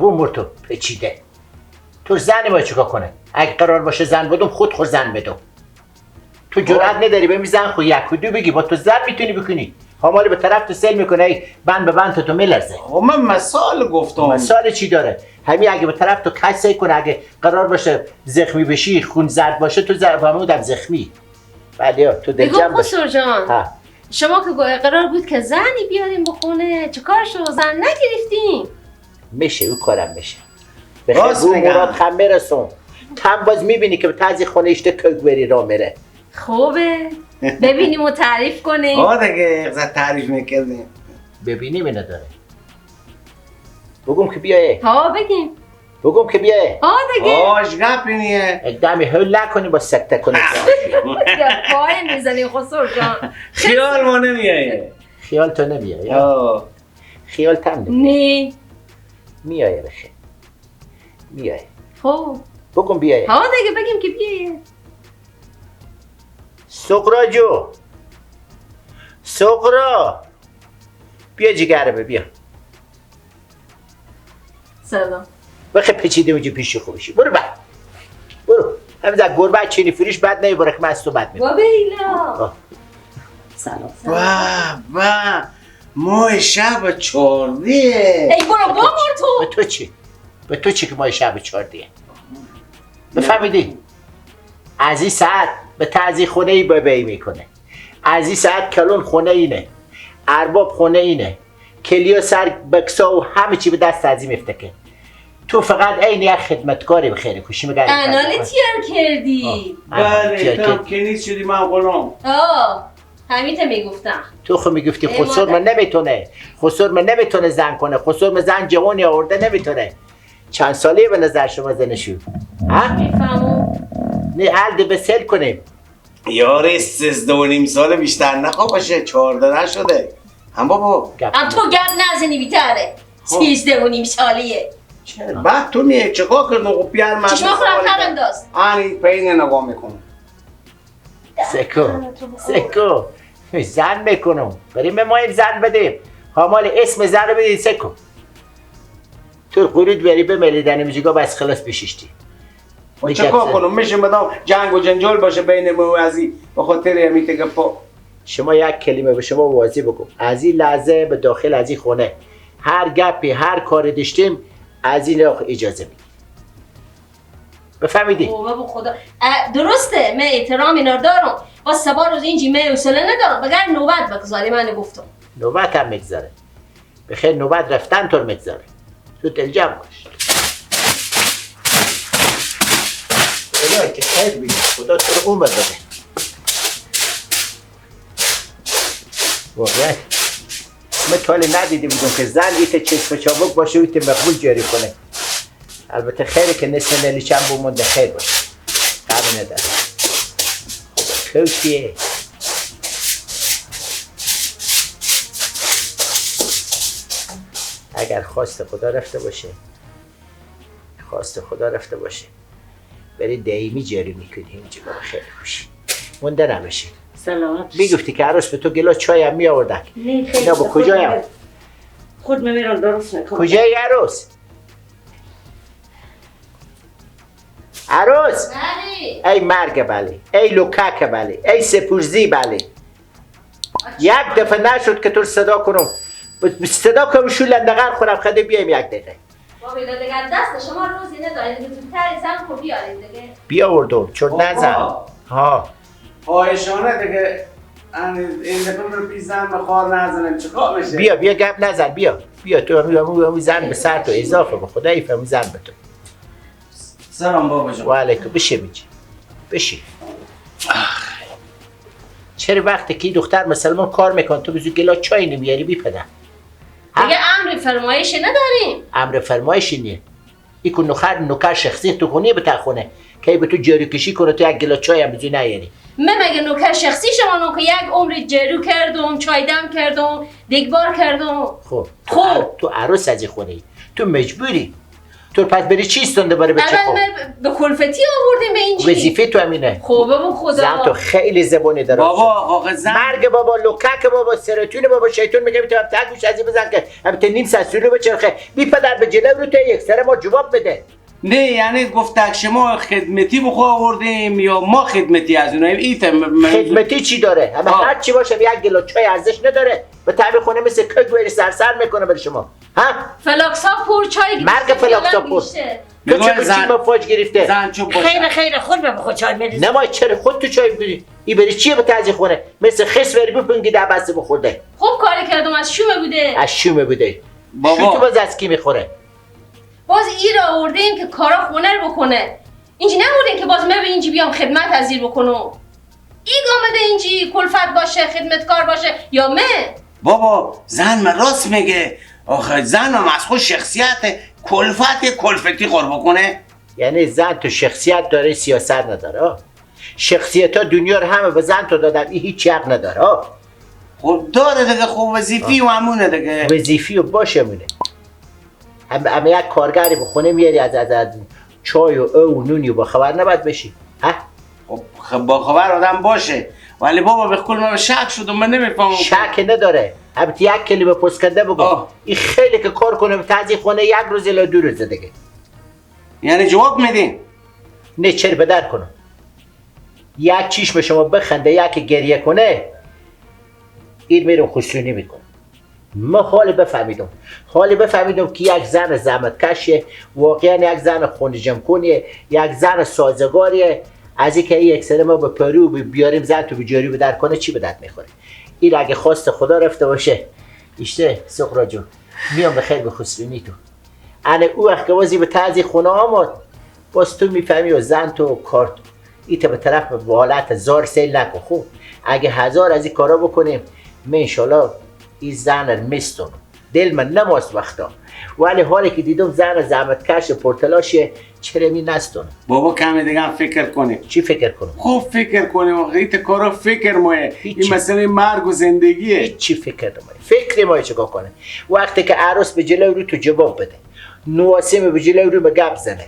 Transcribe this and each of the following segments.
بمر تو پیچیده. تو زن ما چیکار کنه؟ اگه قرار باشه زن بدم خود خود زن بدم. تو جرئت نداری به زن خو یک و دو بگی، با تو زن میتونی بکنی. حامال به طرف تو سیل میکنه، ای بند به بند تو میلرزه. خب من مثال گفتم. مثال چی داره؟ همین اگه به طرف تو کج سعی کنه، اگه قرار باشه زخمی بشی، خون زرد باشه، تو فهمیدم زخمی. بله تو دلجم باش. خسرو جان شما که قرار بود که زنی بیاریم بخونه، چیکار شو زن نگرفتیم؟ میشه او کارم میشه. به خیر مراد خم برسون. تم باز میبینی که به تازی خونه اشته کوک بری را میره. خوبه ببینیم و تعریف کنیم. آه دیگه اقصد تعریف میکردیم. ببینیم اینا داره. بگم که بیایه. ها بگیم. بگم که بیایه. ها دیگه. آش گپی نیه. اقدامی هول نکنیم با سکته کنیم. پای میزنیم خسرو جان. خیال ما نمیایه. خیال تو نمیایه. خیال تم نمیایه. نه. میایه بخیر. میایه. خب. بگم بیایه. ها دیگه بگیم که بیایه. سقرا جو، سقرا بیا جگرمه بیا. سلام. بخی پیچیده اونجا پیشی خوبشی. برو بعد برو. همین از گربه چینی فروش بد نمیبره که من از تو بد میبره. بابیلا سلام. واه واه ماه شب چهاردیه. ای برو بابا تو. به تو چی؟ به تو چی که ماه شب چهاردیه؟ بفهمیدی؟ از این ساعت به تعزی خونه ای بابایی میکنه. از این ساعت کلون خونه اینه، ارباب خونه اینه، کلیا سر بکسا و همه چی به دست تعزی میفته. تو فقط عین یک خدمتکاری بخیر کوشی میگه. انالی تیار کردی. بله تو که نیست شدی من غلام. آه همین تا میگفتم. تو خو میگفتی خسرو من نمیتونه، خسرو من نمیتونه زن کنه، خسرو من زن جوانی آورده نمیتونه. چند ساله به نظر شما زنشو؟ ها؟ میفهمم. نه عقد به سل کنیم. یاره 13.5 سال بیشتر نخواه باشه، 14 نشده. هم بابا هم تو گپ نزنی بیتره. 13.5 سالیه. چرا؟ بعد تو نیه چیکار کردم؟ خب بیار من چشم خورم تر انداز. آنی پین نگاه میکنم. سکو سکو زن میکنم. بریم ما این زن بدیم. حامال اسم زن رو بدید سکو. تو قرود بری به ملیدن میجگاه بس خلاص بشیشتی. و چه کار کنم؟ میشه مدام جنگ و جنجال باشه بین ما و ازی به خاطر همی گپا. شما یک کلمه به شما واضح بگم. از این لحظه به داخل از این خونه هر گپی هر کاری داشتیم از این اجازه میدیم. بفهمیدی؟ بابا خدا درسته من احترام اینا دارم. با سبا روز اینجی من حوصله ندارم. بگر نوبت بگذاری من گفتم. نوبت هم میگذاره. به خیر نوبت رفتن تو میگذاره. تو دلجم باش. الهی که خیر بینی. خدا تو رو عمر بده. واقعا من تا حالا ندیده بودم که زن ایت چشم چابک باشه و ایت مقبول جاری کنه. البته خیره که نصف نلیچم بمونده خیر باشه. قبل نداره. خب تو کیه؟ اگر خواست خدا رفته باشه، خواست خدا رفته باشه، بری دائمی جاری میکنی اینجا با خیلی خوشی مونده نمیشه. سلامت. میگفتی که عروس به تو گلا چای هم میآوردن. نه خیلی. اینا با کجایم؟ خود میرم درست میکنم. کجای عروس؟ عروس؟ بله. ای مرگ بله، ای لوکک بله، ای سپورزی بله. یک دفعه نشد که تو صدا کنم. صدا کنم شو لندقر خورم خده بیایم یک دقیقه. بابا دیگه دست شما روزی ندارید زودتر زن کو بیارید دیگه. بیاوردم چون نزن. ها خواهشانه دیگه این دفعه رو پی زن به خار نزنم چیکار بشه؟ بیا بیا گپ نزن بیا بیا تو همون زن به سر تو اضافه به خدای فهم زن به تو. سلام بابا جان. و علیکم. بشی میجی بشی. چرا وقتی که دختر مسلمان کار میکن تو بزو گلا چای نمیاری بی پدر؟ دیگه امر فرمایشی نداریم. امر فرمایشی نیه. ایکو نوکر شخصی تو خونه به خونه که به تو جارو کشی کنه تو یک گلا چای هم بزو نیاری. من مگه نوکر شخصی شما که یک عمر جارو کردم، چای دم کردم، دیگبار کردم. خب خب تو عروس از خونه ای. تو مجبوری. تو پس بری چیستون دوباره به چه؟ اول به کلفتی آوردیم به اینجی. وظیفه تو همینه. خوبه بابا خدا. زن تو خیلی زبونی داره. بابا آقا زن مرگ بابا، لوکک بابا، سرتون بابا، شیطون میگه میتونم تک گوش از بزن که البته نیم ساعت سولو بچرخه. بی پدر به جلو رو تو یک سر ما جواب بده. نه یعنی گفت شما خدمتی بخو آوردیم یا ما خدمتی از اوناییم؟ ایت خدمتی چی داره؟ همه هر چی باشه یک گلو چای ارزش نداره. به تعبیر خونه مثل کک وری سرسر میکنه برای شما. ها؟ فلاکسا پور چای مرگ فلاکسا پور. تو چه چی با فاج گرفته؟ زن چوب باشه. خیر خیر خود به خود چای میریزی. نه ما چرا خود تو چای می‌خوری؟ ای بری چیه به تعزیه خونه؟ مثل خس وری بپنگی در بسته بخورده. خوب کاری کردم از شومه بوده. از شومه بوده. بابا تو باز از کی میخوره؟ باز ای را آوردیم که کارا خونه رو بکنه. اینجی نبودیم که باز من به اینجی بیام خدمت از زیر بکنم. ای گامده اینجی کلفت باشه، خدمتکار باشه یا من؟ بابا زن من راست میگه. آخه زن هم از خود شخصیت کلفت کلفتی خور بکنه. یعنی زن تو شخصیت داره سیاست نداره. شخصیت ها دنیا رو همه به زن تو دادن، این هیچ حق نداره. خب داره دیگه، خب وظیفی و همونه دیگه. وظیفی و باشه مونه. هم یک کارگری به خونه میاری از چای و او و نونی و با خبر نباید بشی. ها؟ خب با خبر آدم باشه، ولی بابا به کل من شک شد و من نمیفهمم. شک نداره. البته یک کلمه پست کرده بگو. این خیلی که کار کنه به تعزیه خونه یک روز الی دو روز دیگه. یعنی جواب میدین؟ نه چرا بدر کنم. یک چشم شما بخنده یک گریه کنه این میرم خسونی میکنه. ما حال بفهمیدم، که یک زن زحمتکشه، واقعا یک زن خونه جمع کنیه، یک زن سازگاریه. از اینکه یک سر ما به پرو بیاریم زن تو به جاری به در کنه چی به درد میخوره؟ این اگه خواست خدا رفته باشه ایشته سقرا جون میام به خیر به خسرونی تو. انا او وقت که بازی به تعزیه خونه آمد باز تو میفهمی و زن تو و کار تو ایت به طرف به حالت زار سیل نکن. خوب اگه هزار از این کارا بکنیم من انشالله این زن رو میستونم. دل من نماست وقتا، ولی حالی که دیدم زن زحمتکش پرتلاشه چرا می نستونم. بابا کمی دیگه هم فکر کنیم. چی فکر کنم؟ خوب فکر کنیم آخه این کارا فکر مایه. این مسئله مرگ و زندگیه. هیچ فکر نمایه. فکر مایه چیکار کنه؟ وقتی که عروس به جلو رو تو جواب بده، نواسم به جلو رو به گپ زنه،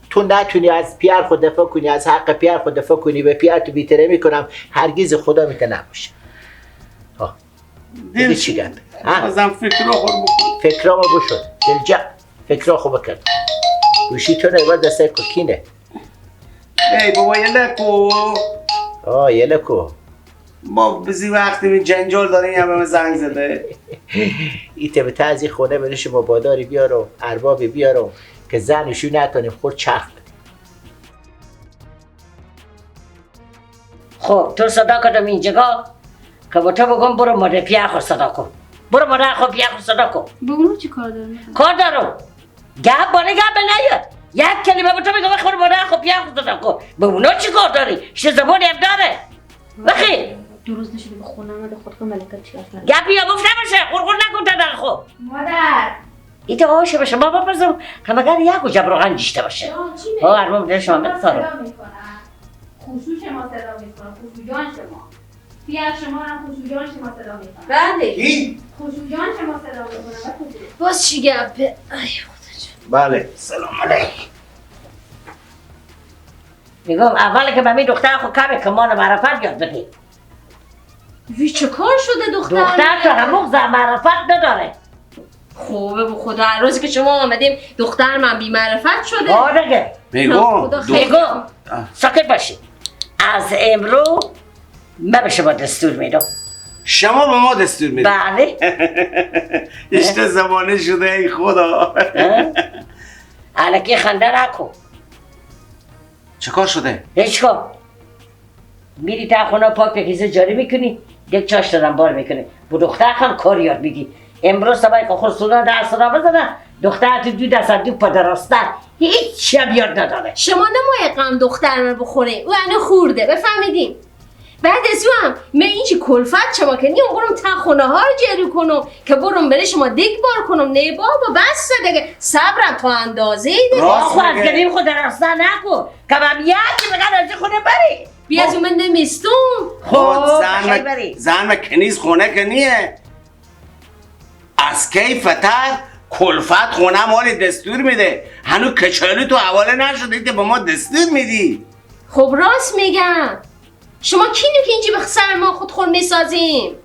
تو نتونی از پیر خود دفاع کنی، از حق پیر خود دفاع کنی، به پیر تو بی‌احترامی میکنم، هرگز خدا میته نباشه. ها دیگه چی گپ؟ بازم فکر خود بکن. فکرامو بشد دلجا فکرا خوب کرد. گوشی تو نه باید دسته کوکینه. ای بابا یلکو. آه یلکو. ما بزی وقتی می جنجال داریم هم به زنگ زده. ایته به تعزیه خونه برش ما باداری بیارم، اربابی بیارم که زنشو نتونیم خود چرخ بدیم. خب تو صدا کردم اینجا که با تو بگم برو مادر پیر خود صدا کن. برو مادر خود پیر خود صدا کن. به اونو چی کار دارم؟ کار دارم. گپ باره گپ نیاد. یک کلمه به تو میگم خود مادر خود پیر خود صدا کن. به اونا چی کار داری؟ چه زبانی هم داره؟ بخی. درست نشده به خونه آمده خود که ملکه چی اصلا. گپی یا گفت نباشه. قرقر نکن تا در خود. مادر. ایتا آشه باشه ما بپرسم که مگر یک وجب روغن جیشته باشه. ها ارمام دل شما می‌سارم. خصوص شما صدا میکنه. خصوص جان شما. پیر شما هم خصوص جان شما صدا میکنه. بله. کی؟ خصوص جان شما صدا میکنه. باز چی گپه؟ ای خدا جان. بله. سلام علیکم. میگم اول که به می دختر خود کم کمان معرفت یاد بده. وی چه کار شده دختر؟ دختر تو همون معرفت نداره. خوبه به خدا هر روزی که شما آمدیم دختر من بی معرفت شده. آره دیگه. میگم ساکت باشی. از امرو من به شما دستور میدم. شما به ما دستور میدید؟ بله. اشته زمانه شده ای خدا. الکی خنده نکن. چه کار شده؟ هیچ کار. میری تا خونه پاک پکیزه جاری میکنی، یک چاش دادم بار میکنی. با دختر هم کار یاد میدی. امروز صبح که خود سونا دست را بزنه دختر تو دو دست دو پا درسته هیچ هم یاد نداره. شما نمایه غم دختر من بخوره، او انو خورده بفهمیدیم. بعد از او هم من اینچی کلفت شما که نیم برم تا خونه ها رو جرو کنم که برم بره شما دیگ بار کنم. نه بابا بس دیگه صبرم تا اندازه دیگه. راست میگه. خود درسته نکن که من یکی بگن از خونه بری. بیا از من نمیستم. خب زن و کنیز خونه که نیه. از کی فتر کلفت خونه مال دستور میده. هنوز کچالو تو حواله نشده که با ما دستور میدی. خب راست میگم. شما کینو که اینجا به سر ما خودخور میسازیم؟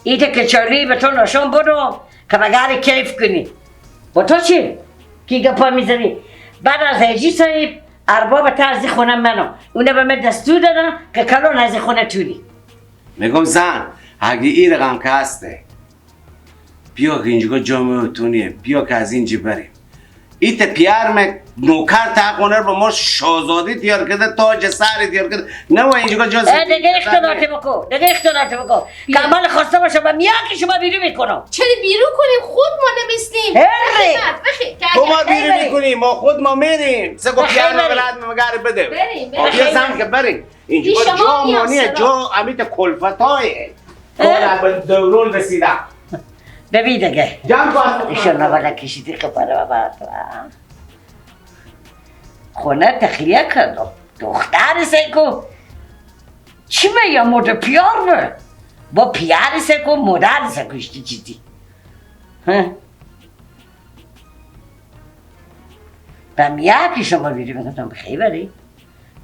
ایت کچالوی به تو نشون بدم که بگر کیف کنی. با تو چی؟ کی گپا میزنی؟ بعد از حاجی صاحب ارباب ترزی خونه منو اونه به من دستور دادن که کلون از خونه توری. میگم زن اگه این رقم که هسته بیا که اینجا جامعه تونیه، بیا که از اینجا بریم. ایت پیرم نوکر تا خونه با ما شاهزاده تیار کرده، تاج سر تیار کرده، نه ما اینجا جا دیگه اختلاط بکن، دیگه اختلاط بکن. کمال خواسته باشه من میام که شما بیرون میکنم. چرا بیرون کنیم؟ خود ما نمیستیم. تو ما بیرون میکنیم، ما خود ما میریم. سگو پیرم بلد مگر بده. بریم بیا زن که بریم. اینجا جا مانیه، جا امیت کلفتایه. کار دورون رسیده. ببین دیگه جمع کن. ایشون نبالا کشیدی خبره بابا. خونه تخلیه کردم. دختر سکو چی میگم مورد پیار به با پیار سکو مادر سکو اشتی چیزی و میگه شما بیری میگفتم خیلی بری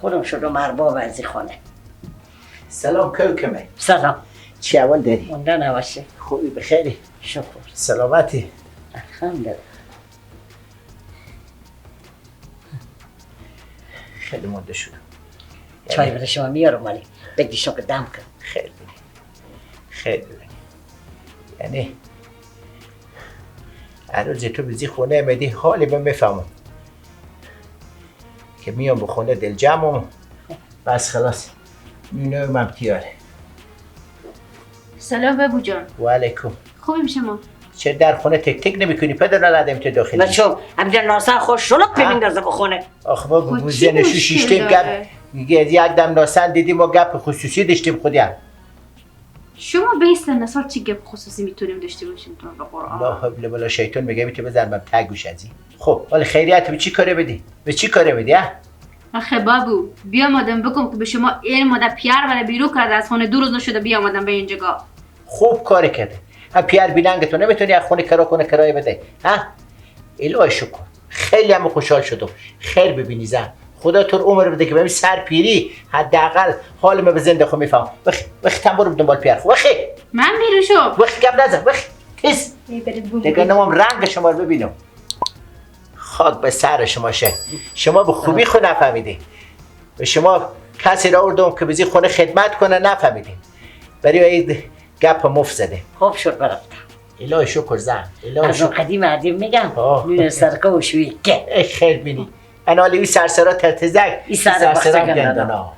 خودم شدم ارباب از خانه. سلام کوکمه. سلام. چی اول داری؟ مونده نباشه. خوبی بخیری؟ شکر. سلامتی؟ الحمدلله. خیلی مونده شدم. چای برای شما میارم ولی بگی شما که دم کن. خیلی بینی خیلی بینی. یعنی هر روز تو بزی خونه امدی حالی به میفهمم که میام به خونه دل جمعم بس خلاص میونم هم تیاره. سلام بابو جان. و علیکم. خوبیم شما؟ چرا در خونه تک تک نمی کنی؟ پدر نلدم تو داخلی. بچه همینجا ناسن خوش شلوک میندازه به خونه. آخه ما بوزه نشو شیشتیم گپ یک دم ناسن دیدیم و گپ خصوصی داشتیم خودیم. شما به این سن سال چی گپ خصوصی میتونیم داشته باشیم تو به قرآن؟ لا حول ولا شیطان میگه میتونی بزنم ته گوش از این. خب حالا خیریت به چی کاره بدی؟ به چی کاره بدی ها؟ آخه بابو بیامدم بگم که به شما این ماده پیار ولی بیرون کرده از خونه، 2 روز نشده بیامدم به اینجا. خوب کار کرده. هم پیار بیننگ تو نمیتونی از خونه کرا کنه کرایه بده ها؟ الهی شکر خیلی هم خوشحال شدم. خیر ببینی زن، خدا تو عمر بده که ببین سر پیری حداقل حال ما به زنده خو میفهم. وخ تم برو دنبال پیار. وخی من بیرون شو. وخ گپ نزن. وخ تیز دیگه نمام رنگ شما رو ببینم. خاک به سر شما شه. شما به خوبی خود نفهمیدی. به شما کسی را آوردم که بزی خونه خدمت کنه نفهمیدین. برای این گپ مفت زده. خوب شد برفتم. الهی شکر زن. الهی از شکر. قدیم عدیم میگم نون سرکه و شویی که ای خیر بینی. انا لی سرسرا ترتزک ای سر سرسرا گندانا.